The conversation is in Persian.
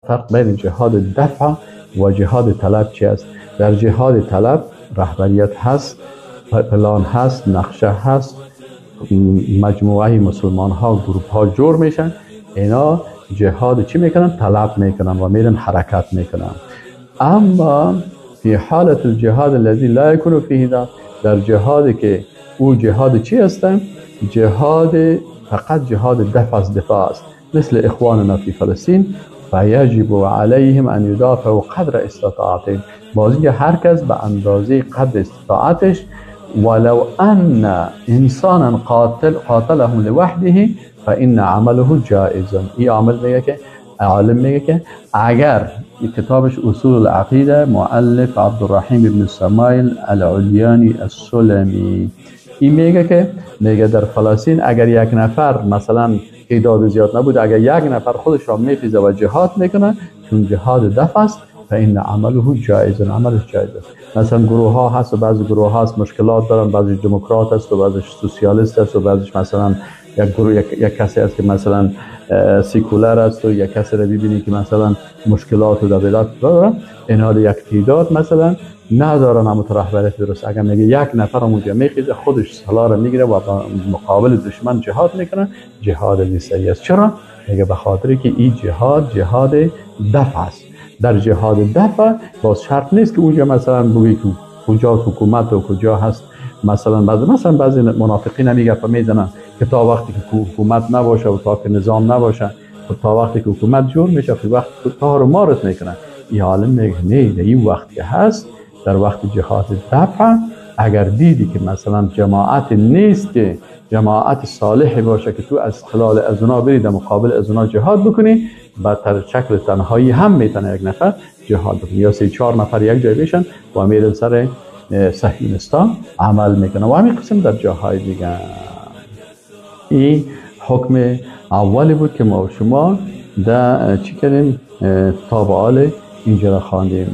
فرق بین جهاد دفع و جهاد طلب چی است؟ در جهاد طلب رهبریت هست، پلان هست، نقشه هست، مجموعه مسلمان ها، گروپ ها جور میشن، اینا جهاد چی میکنن؟ طلب میکنن و میرن حرکت میکنن. اما فی حالت الجهاد الذی لا یکون فیه دفع، در جهادی که او جهاد چی هستن؟ جهاد فقط جهاد دفع از دفاع است، مثل اخواننا فی فلسطین، فیجب علیهم ان یدافعوا قدر استطاعتهم. باز اینکه هر کس به اندازه قدر استطاعتش، ولو ان انسانا قاتلهم لوحده فان عمله جائز. این عامل میگه که، عالم میگه که اگر کتابش اصول العقیده مؤلف عبدالرحیم ابن سمایل العلیانی السلمی، این میگه که میگه در فلسطین اگر یک نفر مثلا تعداد زیاد نبود، اگر یک نفر خودش را میخیزه و جهاد میکنه، چون جهاد دفع است، فإن عمله جایز، عملش جایز است. مثلا گروه ها هست و بعضی گروه ها هست مشکلات دارن، بعضی دموکرات است و بعضی سوسیالیست است و بعضیش مثلا یک گروه یک کسی است که مثلا سیکولر است و یک کسی را ببینی که مثلا مشکلات و دبیلات دارن، اینها یک تعداد مثلا ندارن هم رهبریت درست. اگر میگه یک نفر اونجا میخیزه خودش سلاح را میگیره و با مقابل دشمن جهاد میکنه، جهاد نیست. چرا؟ میگه به خاطر که این جهاد جهاد دفع است. در جهاد دفع باز شرط نیست که اونجا مثلا بگی که کجا حکومت و کجا هست. مثلا بعضی منافقین هم گپ میزنن که تا وقتی که حکومت نباشه و تا که نظام نباشه و تا وقتی که حکومت جور میشه و وقت تا رو مارت میکنن. این عالم میگه نه، در این وقت که هست، در وقت جهاد دفع اگر دیدی که مثلا جماعت نیست که جماعت صالحی باشه که تو از خلال از اونا بری در مقابل از اونا جهاد بکنی، بعد در شکل تنهایی هم میتونه یک نفر جهاد بکنه یا 3-4 نفر یک جای بشن و میرن سر صهیونیستان عمل میکنه و همین قسم در جاهای دیگه. این حکم اولی بود که ما و شما در چی کردیم تا به حال اینجا را خواندیم.